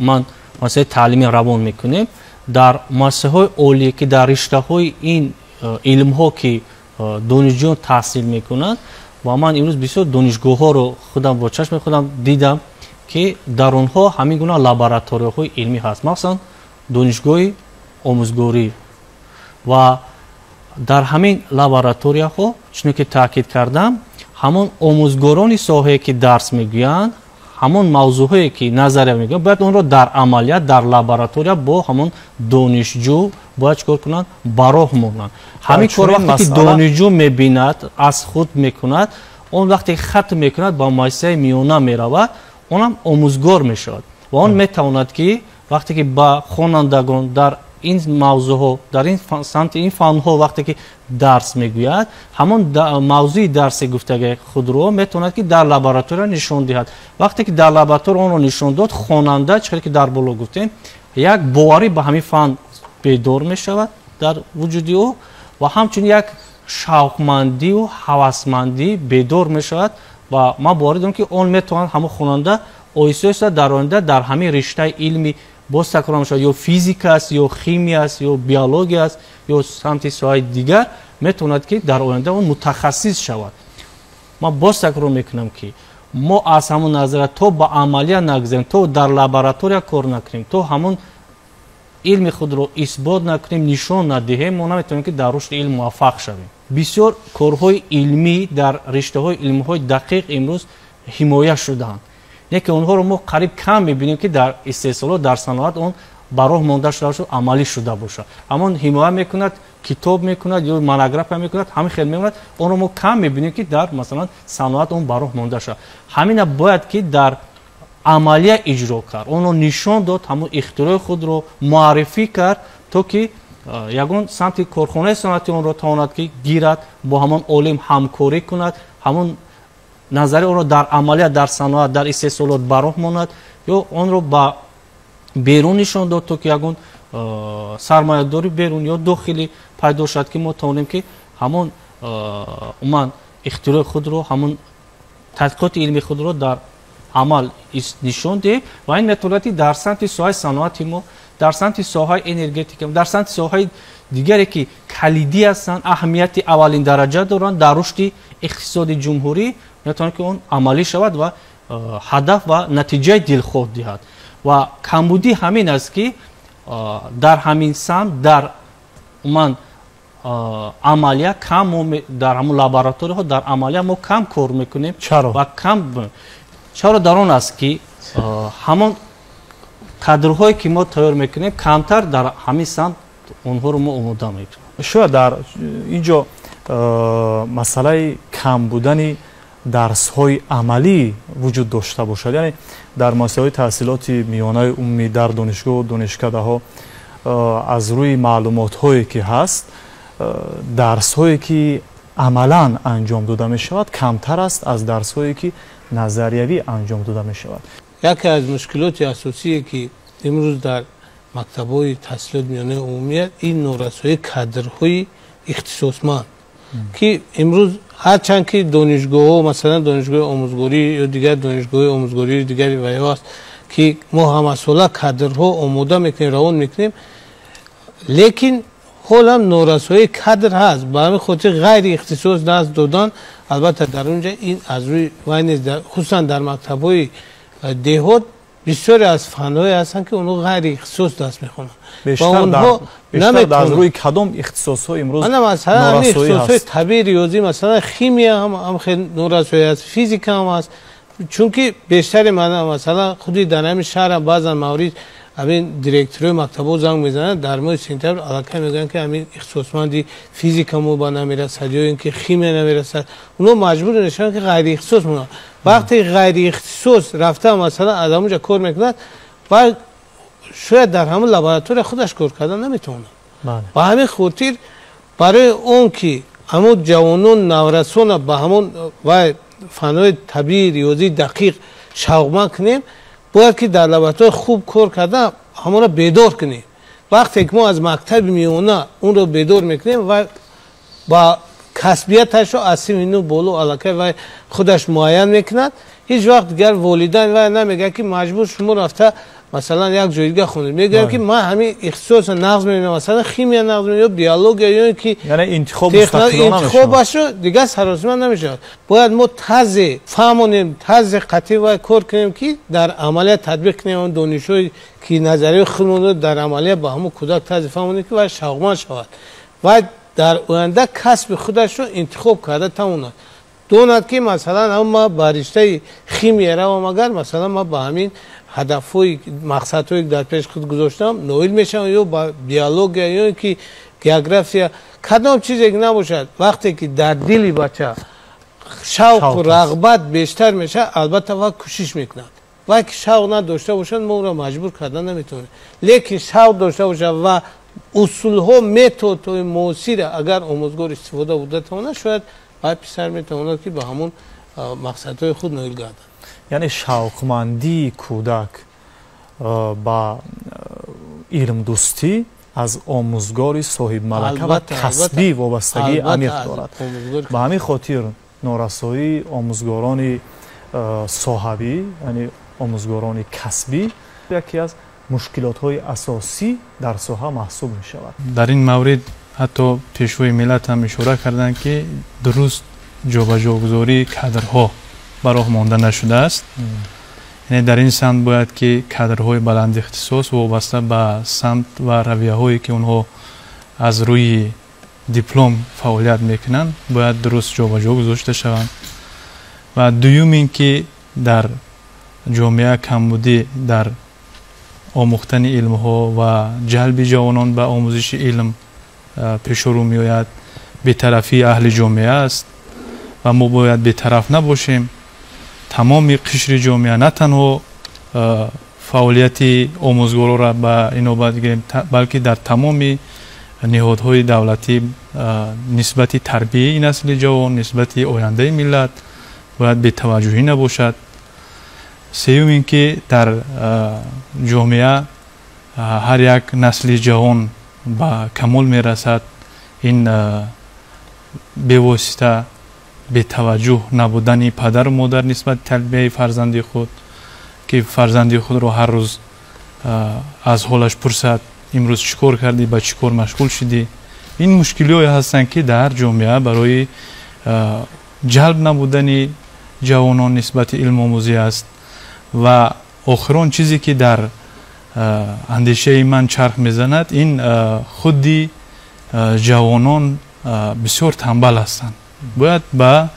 ман муассисаи таълимӣ равон мекунем, дар муассисаҳои олӣ, ки дар риштаҳои ин илмҳо ки донишҷӯён таҳсил мекунанд, ва ман имрӯз бисёр донишгоҳҳоро худам бо чашми худам дидам, ки дар онҳо ҳамин гуна лабораторияҳои илмӣ ҳаст, махсусан донишгоҳи омӯзгорӣ. Ва дар ҳамин лабораторияҳо, чуне ки таъкид кардам, ҳамон омӯзгорони соҳае ки дарс мегӯянд, ҳамон мавзӯъҳое ки назария мегӯянд, бояд онро дар амалият дар лаборатория бо ҳамон донишҷӯ бояд чикор кунанд? Ба роҳ монанд. Ҳамин кор вақте ки донишҷӯ мебинад, аз худ мекунад, он вақте хатм мекунад, ба муассисаи миёна меравад, онам омӯзгор мешавад ва он метавонад ки вақте ки ба хонандагон дар ин мавзӯъҳо, дар ин самти ин фанҳо вақте ки дарс мегӯяд, ҳамон мавзӯи дарси гуфтаги худро метавонад ки дар лаборатория нишон диҳад. Вақте ки дар лаборатория онро нишон дод, хонанда, чӣ ки дар боло гуфтем, як боварӣ ба ҳамин фан бедор мешавад дар вуҷуди ӯ ва ҳамчунин як шавқмандию ҳавасмандӣ бедор мешавад ва ман боварӣ дорам, ки он метавонад ҳамон хонанда оҳиста оҳиста дар оянда дар ҳамин риштаи илми боз такрор мешавад, ё физика аст, ё химия аст, ё биология аст, ё самти соҳаи дигар, метавонад ки дар оянда он мутахассис шавад. Ман боз такрор мекунам, ки мо аз ҳамон назария то ба амалия нагузарем, то дар лаборатория кор накунем, то ҳамон илми худро исбот накунем, нишон надиҳем, мо наметавонем ки дар рушди илм муваффақ шавем. Бисёр корҳои илмӣ дар риштаҳои илмҳои дақиқ имрӯз ҳимоя шудаанд, не ки онҳоро мо қариб кам мебинем, ки дар истеҳсолот, дар саноат он ба роҳ монда шуда бошад, амалӣ шуда бошад. Ҳамон ҳимоя мекунад, китоб мекунад ё монография мекунад, ҳамин хел мемонад. Онро мо кам мебинем, ки дар масалан саноат он ба роҳ монда шавад. Ҳамина бояд ки дар амалия иҷро кард, онро нишон дод, ҳамон ихтирои худро муаррифӣ кард, то ки ягон самти корхонаи саноатӣ онро тавонад ки гирад, бо ҳамон олим ҳамкорӣ кунад, ҳамон назария онро дар амалия, дар саноат, дар истеҳсолот ба роҳ монад, ё онро ба берун нишон дод, то ки ягон сармоядори берун ё дохилӣ пайдо шавад, ки мо тавонем ки ҳамон умуман ихтирои худро, ҳамон тадқиқоти илмии худро дар амал нишон диҳем. Ва ин метавонад ки дар самти соҳаи саноати мо, дар самти соҳаи энергетика, дар самти соҳаи дигаре ки калидӣ ҳастанд, аҳамияти аввалин дараҷа доранд дар рушди иқтисоди ҷумҳурӣ, метавонад ки он амалӣ шавад ва ҳадаф ва натиҷаи дилхоҳ диҳад. Ва камбудӣ ҳамин аст, ки дар ҳамин самт дар умуман амалия кам, дар ҳамон лабораторияҳо дар амалия мо кам кор мекунем. Ва кам чаро дар он аст, ки ҳамон кадрҳое ки мо тайёр мекунем, камтар дар ҳамин самт онҳоро мо омода мекунем. Шояд дар ин ҷо масъалаи кам будани дарсҳои амалӣ вуҷуд дошта бошад, яъне дар муассисаҳои таҳсилоти миёнаи умумӣ, дар донишгоҳу донишкадаҳо аз рӯи маълумотҳое ки ҳаст, дарсҳое ки амалан анҷом дода мешавад камтар аст аз дарсҳое ки назариявӣ анҷом дода мешавад. Яке аз мушкилоти асосие ки имрӯз дар мактабҳои таҳсилоти миёнаи умумӣ, ин норасоии кадрҳои ихтисосманд, ки имрӯз ҳарчанд ки донишгоҳҳо, масалан донишгоҳи омӯзгорӣ ё дигар донишгоҳи омӯзгории дигари ваё аст, ки мо ҳамасола кадрҳо омода мекунем, равон мекунем, лекин ҳолам норасоии кадр ҳаст. Ба ҳамин хотир ғайри ихтисос даст додан, албатта дар он ҷа ин аз рӯи вай нест, хусусан дар мактабҳои деҳот. Бисёре аз фанҳое ҳастанд, ки онҳо ғайри ихтисос даст мехонанд. Бештар аз рӯи кадом ихтисосҳо имрӯз норасоӣ ҳаст? Табиӣ, риёзӣ, масалан химия ҳам хеле норасоӣ аст, физика ҳам аст. Чунки бештари масалан худи дар ҳамин шаҳр ҳам баъзан маврид ҳамин директорҳои мактабҳо занг мезананд, дар моҳи сентябр аллакай мегӯянд, ки ҳамин ихтисосманди физика мо ба намерасад ё ин ки химия намерасад. Онҳо маҷбур мешаванд, ки ғайриихтисос монанд. Вақте ғайриихтисос рафта масалан аз ҳамонҷа кор мекунад, ва шояд дар ҳамон лаборатория худаш кор кардан наметавонад. Ба ҳамин хотир барои он ки ҳамон ҷавонон наврасона ба ҳамон вай фанҳои табиӣ, риёзӣ, дақиқ шавқманд кунем, бояд ки дар лаборатория хуб кор карда ҳамонро бедор кунем. Вақте ки мо аз мактаби миёна онро бедор мекунем ва ба касбияташро аз синфи нӯҳ боло аллакай вай худаш муайян мекунад, ҳеҷ вақт дигар волидайн вай намегӯяд, ки маҷбур шумо рафта масалан як ҷои дигар хонед. Мегӯяд, ки ман ҳамин ихтисосро нағз мебинам, масалан химия нағз мебинам ё биология ё ин ки интихобашро дигар саросима намешавад. Бояд мо тарзе фаҳмонем, тарзе қатъӣ вай кор кунем, ки дар амалият татбиқ кунем он донишҳое ки назарияи худмонро дар амалият ба ҳамон кӯдак тарзе фаҳмонем, ки вай шавқманд шавад ва дар оянда касби худашро интихоб карда тавонад. Донад, ки масалан ман ба риштаи химия равам, агар масалан ман ба ҳамин ҳадафҳои мақсадҳое ки дар пеши худ гузоштам ноил мешавам, ё ба биология ё ин ки география, кадом чизе ки набошад. Вақте ки дар дили бача шавқу рағбат бештар мешавад, албатта вай кӯшиш мекунад. Вай ки шавқ надошта бошад, мо ӯро маҷбур кардан наметавонем. Лекин шавқ дошта бошад ва усулҳо, методҳои муосира агар омӯзгор истифода бурда тавонад, шояд вай писар метавонад, ки ба ҳамон мақсадҳои худ ноил гардад. Яъне шавқмандии кӯдак ба илмдӯстӣ аз омӯзгори соҳибмалака ва касбӣ вобастагии амиқ дорад. Ба ҳамин хотир норасоии омӯзгорони соҳавӣ, яъне омӯзгорони касбӣ, яке аз мушкилотҳои асосӣ дар соҳа маҳсуб мешавад. Дар ин маврид ҳатто пешвои миллат ҳам ишора карданд, ки дуруст ҷобаҷогузории кадрҳо ба роҳ монда нашудааст. Яъне дар ин самт бояд ки кадрҳои баландихтисос вобаста ба самт ва равияҳое ки онҳо аз рӯи диплом фаъолият мекунанд, бояд дуруст ҷобаҷо гузошта шаванд. Ва дуюм ин ки дар ҷомеа камбудӣ дар омӯхтани илмҳо ва ҷалби ҷавонон ба омӯзиши илм пешорӯ меояд. Бетарафии аҳли ҷомеа аст ва мо бояд бетараф набошем. Тамоми қишри ҷомеа на танҳо фаъолияти омӯзгорора ба инобат гирем, балки дар тамоми ниҳодҳои давлатӣ нисбати тарбияи насли ҷавон, нисбати ояндаи миллат бояд бетаваҷҷӯҳӣ набошад. Сеюм ин ки дар ҷомеа ҳар як насли ҷавон ба камол мерасад. Ин бевосита бетаваҷҷӯҳ набудани падару модар нисбати тарбияи фарзанди худ, ки фарзанди худро ҳар рӯз аз ҳолаш пурсад, имрӯз чӣ кор кардӣ, ба чӣ кор машғул шудӣ. Ин мушкилиҳое ҳастанд, ки дар ҷомеа барои ҷалб набудани ҷавонон нисбати илмомӯзӣ аст. Ва охирон чизе ки дар андешаи ман чарх мезанад, ин худи ҷавонон бисёр тамбал ҳастанд. Бояд ба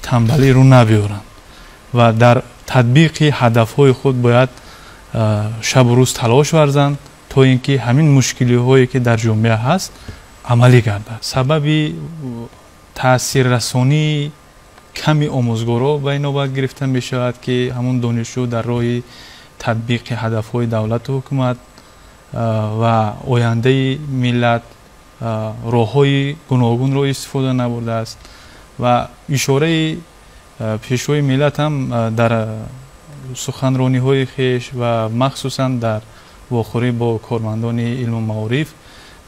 тамбалӣ рӯ набиёранд ва дар татбиқи ҳадафҳои худ бояд шабу рӯз талош варзанд, то ин ки ҳамин мушкилиҳое ки дар ҷомеа ҳаст амалӣ гардад. Сабаби таъсиррасонии ками омӯзгоро ба инобат гирифта мешавад, ки ҳамон донишҷӯ дар роҳи татбиқи ҳадафҳои давлату ҳукумат ва ояндаи миллат роҳҳои гуногунро истифода набурдааст. Ва ишораи пешвои миллат ҳам дар суханрониҳои хеш ва махсусан дар вохӯрӣ бо кормандони илму маориф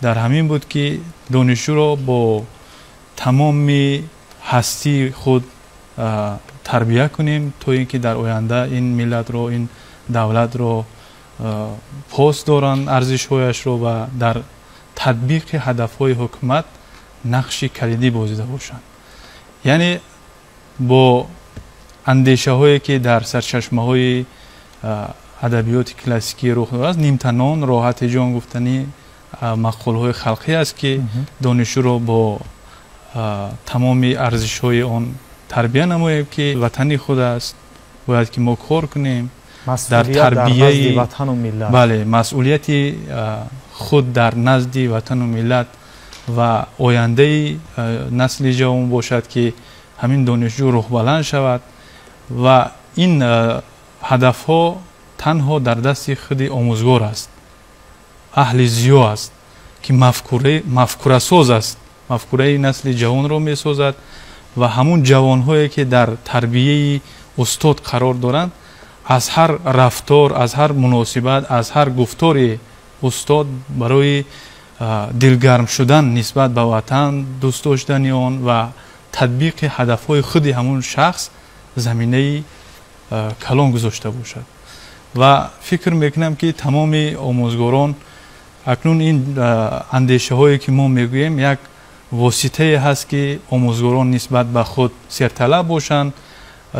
дар ҳамин буд, ки донишҷӯро бо тамоми ҳастии худ тарбия кунем, то ин ки дар оянда ин миллатро, ин давлатро пос доранд арзишҳояшро ва дар татбиқи ҳадафҳои ҳукумат нақши калидӣ бозида бошанд. Яъне бо андешаҳое ки дар сарчашмаҳои адабиёти классикӣ рух додааст. Нимтанон роҳати ҷон гуфтани мақолҳои халқӣ аст, ки донишҷӯро бо тамоми арзишҳои он тарбия намоем, ки ватани худ аст, бояд ки мо кор кунем дар тарбияи ватану миллат. Бале, масъулияти худ дар назди ватану миллат ва ояндаи насли ҷавон бошад, ки ҳамин донишҷӯ рӯҳбаланд шавад ва ин ҳадафҳо танҳо дар дасти худи омӯзгор аст, аҳли зиё аст, ки мафкурасоз аст, мафкураи насли ҷавонро месозад ва ҳамун ҷавонҳое ки дар тарбияи устод қарор доранд, аз ҳар рафтор, аз ҳар муносибат, аз ҳар гуфтори устод барои дилгарм шудан нисбат ба ватан, дӯст доштани он ва татбиқи ҳадафҳои худи ҳамун шахс заминаи калон гузошта бошад. Ва фикр мекунам, ки тамоми омӯзгорон акнун ин андешаҳое ки мо мегӯем, як воситае ҳаст, ки омӯзгорон нисбат ба худ серталаб бошанд,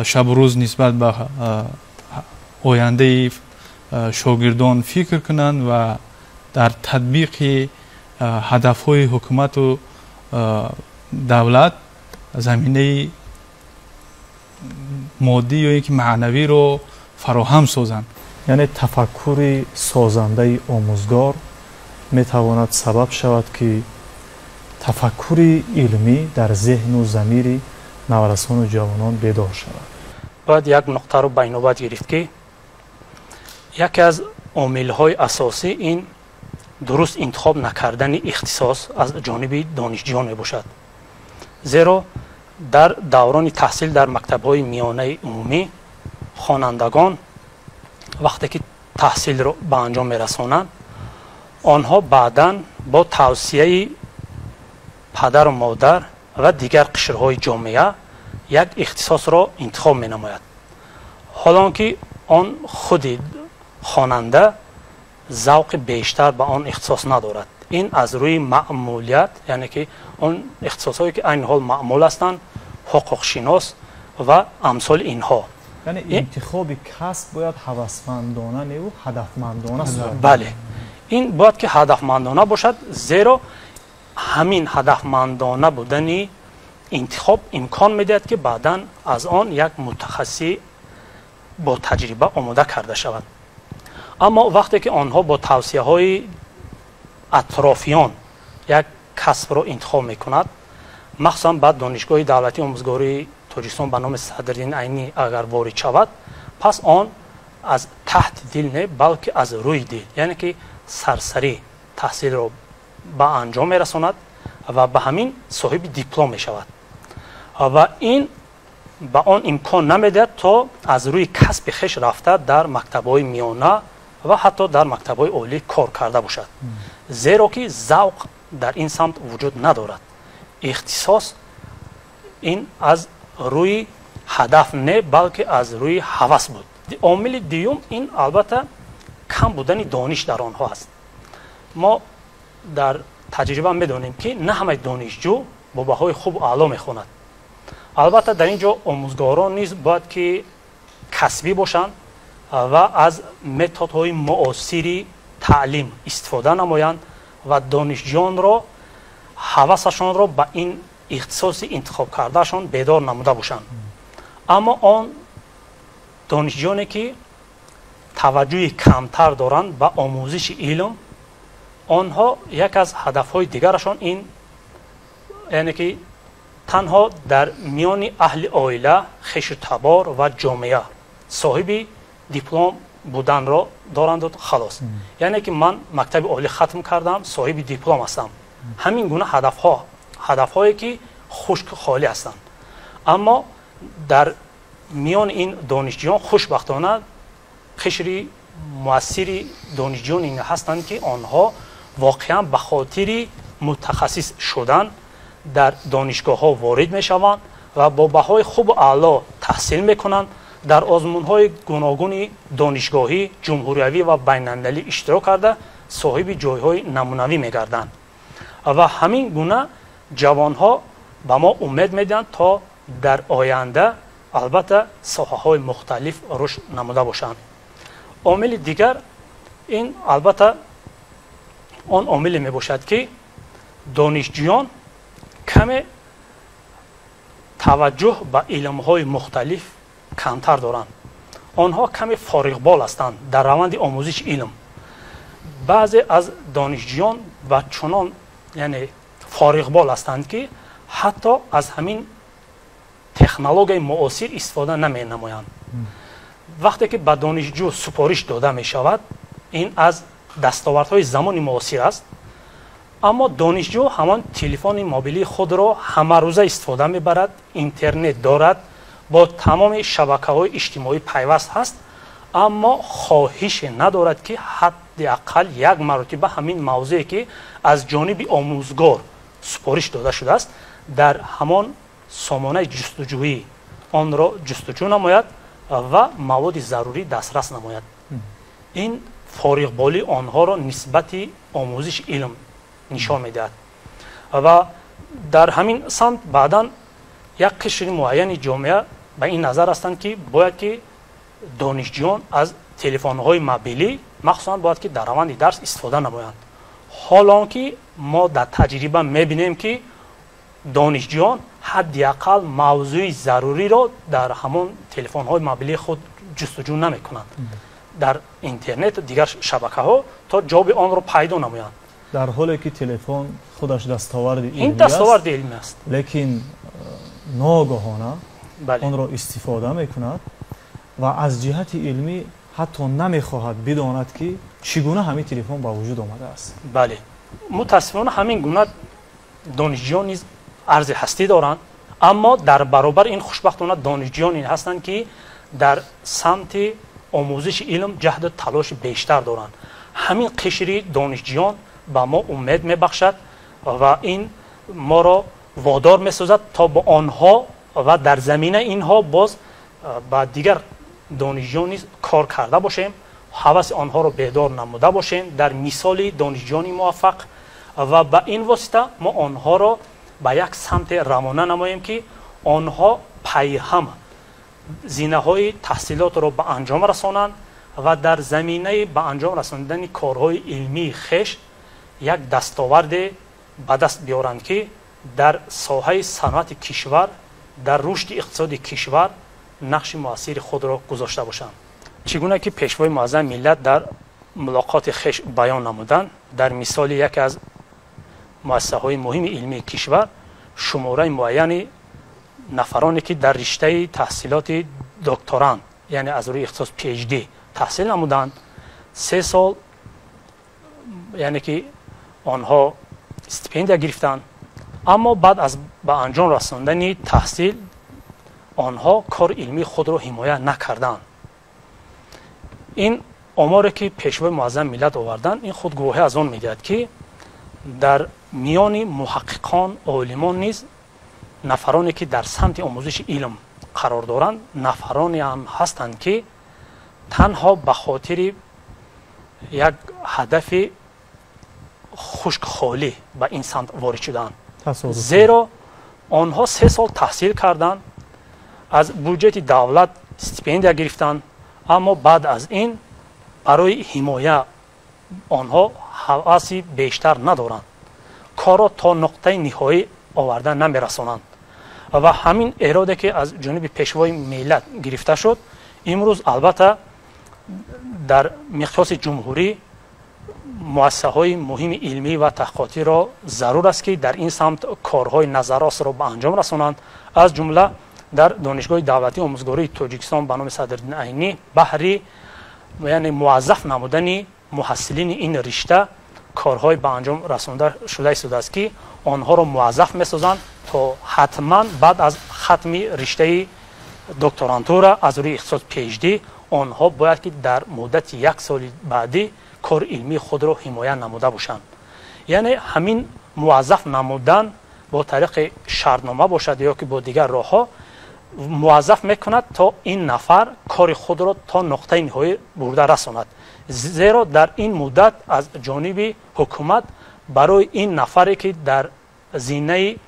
шабу рӯз нисбат ба ояндаи шогирдон фикр кунанд ва дар татбиқи ҳадафҳои ҳукумату давлат заминаи моддӣ ё ин ки маънавиро фароҳам созанд. Яъне тафаккури созандаи омӯзгор метавонад сабаб шавад, ки тафаккури илмӣ дар зеҳну замири наврасону ҷавонон бедор шавад. Бояд як нуқтаро ба инобат гирифт, ки яке аз омилҳои асосӣ ин дуруст интихоб накардани ихтисос аз ҷониби донишҷӯён мебошад, зеро дар даврони таҳсил дар мактабҳои миёнаи умумӣ хонандагон вақте ки таҳсилро ба анҷом мерасонанд, онҳо баъдан бо тавсияи падару модар ва дигар қишрҳои ҷомеа як ихтисосро интихоб менамояд, ҳолон ки он худи хонанда завқи бештар ба он ихтисос надорад. Ин аз рӯи маъмулият, яъне ки он ихтисосҳое ки айни ҳол маъмул ҳастанд, ҳуқуқшинос ва амсоли инҳо. Яъне интихоби касб бояд ҳавасмандона неву ҳадафмандона сурат. Бале, ин бояд ки ҳадафмандона бошад, зеро ҳамин ҳадафмандона будани интихоб имкон медиҳад, ки баъдан аз он як мутахассиси бо таҷриба омода карда шавад. Аммо вақте ки онҳо бо тавсияҳои атрофиён як касбро интихоб мекунад, махсусан ба Донишгоҳи давлатии омӯзгории Тоҷикистон ба номи Садриддин Айнӣ агар ворид шавад, пас он аз таҳти дил не, балки аз рӯи дил, яъне ки сарсарӣ таҳсилро ба анҷом мерасонад ва ба ҳамин соҳиби диплом мешавад ва ин ба он имкон намедиҳад, то аз рӯи касби хеш рафта дар мактабҳои миёна ва ҳатто дар мактабҳои олӣ кор карда бошад, зеро ки завқ дар ин самт вуҷуд надорад. Ихтисос ин аз рӯи ҳадаф не, балки аз рӯи ҳавас буд. Омили дуюм ин албатта кам будани дониш дар онҳо аст. Мо дар таҷриба медонем, ки на ҳамаи донишҷӯ бо баҳои хубу аъло мехонад. Албатта, дар ин ҷо омӯзгорон низ бояд ки касбӣ бошанд ва аз методҳои муосири таълим истифода намоянд ва донишҷӯёнро ҳавасашонро ба ин ихтисоси интихобкардаашон бедор намуда бошанд. Аммо он донишҷӯёне ки таваҷҷӯҳи камтар доранд ба омӯзиши илм, онҳо як аз ҳадафҳои дигарашон ин, яъне ки танҳо дар миёни аҳли оила, хешу табор ва ҷомеа соҳиби диплом буданро доранду халос, яъне ки ман мактаби олӣ хатм кардам, соҳиби диплом ҳастам. Ҳамин гуна ҳадафҳо, ҳадафҳое ки хушк холӣ ҳастанд. Аммо дар миёни ин донишҷӯён хушбахтона қишри муассири донишҷӯён ин ҳастанд, ки онҳо воқеан ба хотири мутахассис шудан дар донишгоҳҳо ворид мешаванд ва бо баҳои хубу аъло таҳсил мекунанд, дар озмунҳои гуногуни донишгоҳӣ, ҷумҳуриявӣ ва байналмилалӣ иштирок карда, соҳиби ҷойҳои намунавӣ мегарданд ва ҳамин гуна ҷавонҳо ба мо умед медиҳанд, то дар оянда албатта соҳаҳои мухталиф рушд намуда бошанд. Омили дигар ин албатта он омиле мебошад, ки донишҷӯён каме таваҷҷӯҳ ба илмҳои мухталиф камтар доранд. Онҳо каме фориғбол ҳастанд дар раванди омӯзиши илм. Баъзе аз донишҷӯён ба чунон, яъне фориғбол ҳастанд, ки ҳатто аз ҳамин технологияи муосир истифода наменамоянд. Вақте ки ба донишҷӯ супориш дода мешавад, ин аз дастовардҳои замони муосир аст, аммо донишҷӯ ҳамон телефони мобилии худро ҳамарӯза истифода мебарад, интернет дорад, бо тамоми шабакаҳои иҷтимоӣ пайваст ҳаст, аммо хоҳише надорад, ки ҳадди ақал як маротиба ҳамин мавзӯе, ки аз ҷониби омӯзгор супориш дода шудааст, дар ҳамон сомонаи ҷустуҷӯӣ онро ҷустуҷӯ намояд ва маводи зарурӣ дастрас намояд. Ин фориғболии онҳоро нисбати омӯзиши илм нишон медиҳад. Ва дар ҳамин самт баъдан як қишри муайяни ҷомеа ба ин назар ҳастанд, ки бояд ки донишҷӯён аз телефонҳои мобилӣ махсусан бояд ки дар раванди дарс истифода намоянд. Ҳолон ки мо дар таҷриба мебинем, ки донишҷӯён ҳадди ақал мавзӯи заруриро дар ҳамон телефонҳои мобилии худ ҷустуҷӯ намекунанд дар интернет, дигар шабакаҳо, то ҷавоби онро пайдо намоянд. Дар ҳоле ки телефон худаш дастоварди илмӣ ин дастоварди илмӣ аст, лекин ногаҳона онро истифода мекунад ва аз ҷиҳати илмӣ ҳатто намехоҳад бидонад, ки чӣ гуна ҳамин телефон ба вуҷуд омадааст. Бале, мутаассифона ҳамин гуна донишҷӯён низ арзи ҳастӣ доранд, аммо дар баробар ин хушбахтона донишҷӯёне ҳастанд, ки дар самти омӯзиши илм ҷаҳду талоши бештар доранд. Ҳамин қишри донишҷӯён ба мо умед мебахшад ва ин моро водор месозад, то бо онҳо ва дар заминаи инҳо боз ба дигар донишҷӯён низ кор карда бошем, ҳаваси онҳоро бедор намуда бошем дар мисоли донишҷӯёни муваффақ, ва ба ин восита мо онҳоро ба як самте равона намоем, ки онҳо пайҳам зинаҳои таҳсилотро ба анҷом расонанд ва дар заминаи ба анҷом расондани корҳои илмии хеш як дастоварде ба даст биёранд, ки дар соҳаи саноати кишвар, дар рушди иқтисоди кишвар нақши муассири худро гузошта бошанд. Чӣ гуна ки пешвои муаззами миллат дар мулоқоти хеш баён намуданд, дар мисоли яке аз муассисаҳои муҳими илмии кишвар шумораи муайяни нафароне, ки дар риштаи таҳсилоти докторант, яъне аз рӯи ихтисос PhD таҳсил намуданд, 3 сол, яъне ки онҳо стипендия гирифтанд, аммо баъд аз ба анҷом расондани таҳсил онҳо кори илмии худро ҳимоя накарданд. Ин оморе, ки пешвои муаззами миллат оварданд, ин худ гувоҳӣ аз он медиҳад, ки дар миёни муҳаққиқон, олимон низ нафароне, ки дар самти омӯзиши илм қарор доранд, нафароне ҳам ҳастанд, ки танҳо ба хотири як ҳадафи хушкхолӣ ба ин самт ворид шудаанд. Зеро онҳо 3 сол таҳсил карданд, аз буҷети давлат стипендия гирифтанд, аммо баъд аз ин барои ҳимоя онҳо ҳаваси бештар надоранд, корро то нуқтаи ниҳоӣ оварда намерасонанд. Ва ҳамин эроде, ки аз ҷониби пешвои миллат гирифта шуд, имрӯз албатта дар миқёси ҷумҳурӣ муассисаҳои муҳими илмӣ ва таҳқиқотиро зарур аст, ки дар ин самт корҳои назаррасро ба анҷом расонанд. Аз ҷумла дар Донишгоҳи давлатии омӯзгории Тоҷикистон ба номи Садриддин Айнӣ баҳри, яъне муаззаф намудани муҳассилини ин ришта корҳои ба анҷом расонда шуда истодааст, ки онҳоро муаззаф месозанд, то ҳатман баъд аз хатми риштаи докторантура аз рӯи ихтисос PhD онҳо бояд ки дар муддати 1 соли баъдӣ кори илмии худро ҳимоя намуда бошанд. Яъне ҳамин муаззаф намудан бо тариқи шартнома бошад ё ки бо дигар роҳҳо муаззаф мекунад, то ин нафар кори худро то нуқтаи ниҳоӣ бурда расонад. Зеро дар ин муддат аз ҷониби ҳукумат барои ин нафаре, ки дар зинаи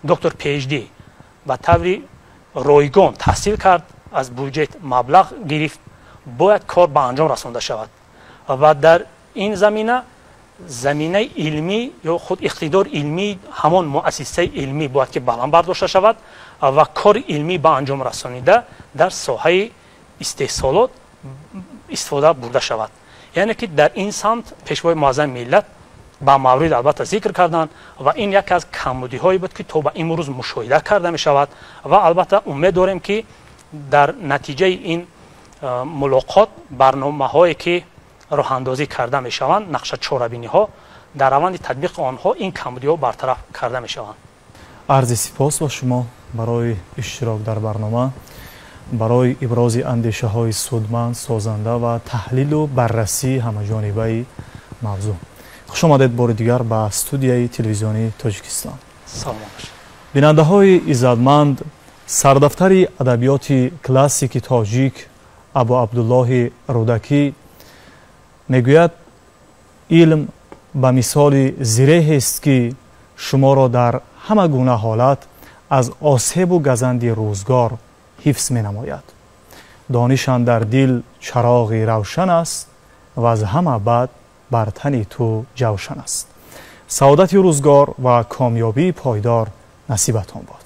доктор PhD ба таври ройгон таҳсил кард, аз буҷет маблағ гирифт, Бояд кор ба анҷом расонда шавад ва дар ин замина заминаи илмӣ ё худ иқтидори илмии ҳамон муассисаи илмӣ бояд ки баланд бардошта шавад ва кори илмӣ ба анҷом расонида дар соҳаи истеҳсолот истифода бурда шавад. Яъне ки дар ин самт Пешвои Муаззами миллат ба маврид албатта зикр карданд ва ин яке аз камбудиҳое буд, ки то ба имрӯз мушоҳида карда мешавад. Ва албатта умед дорем, ки дар натиҷаи ин мулоқот барномаҳое, ки роҳандозӣ карда мешаванд, нақша чорабиниҳо, дар раванди татбиқи онҳо ин камбудиҳо бартараф карда мешаванд. Арзи сипос ба шумо барои иштирок дар барнома, барои ибрози андешаҳои судманд, созанда ва таҳлилу баррасии ҳамаҷонибаи мавзӯъ. Хуш омадед бори дигар ба студияи Телевизиони Тоҷикистон. Саломат бошед. Бинандаҳои иззатманд, сардафтари адабиёти классики тоҷик Абу Абдуллоҳи Рӯдакӣ мегӯяд: «Илм ба мисоли зиреҳест, ки шуморо дар ҳама гуна ҳолат аз осебу газанди рӯзгор ҳифз менамояд. Дониш андар дил чароғи равшан аст ва аз ҳама бад бар тани ту ҷавшан аст». Саодати рӯзгор ва комёбии пойдор насибатон бод.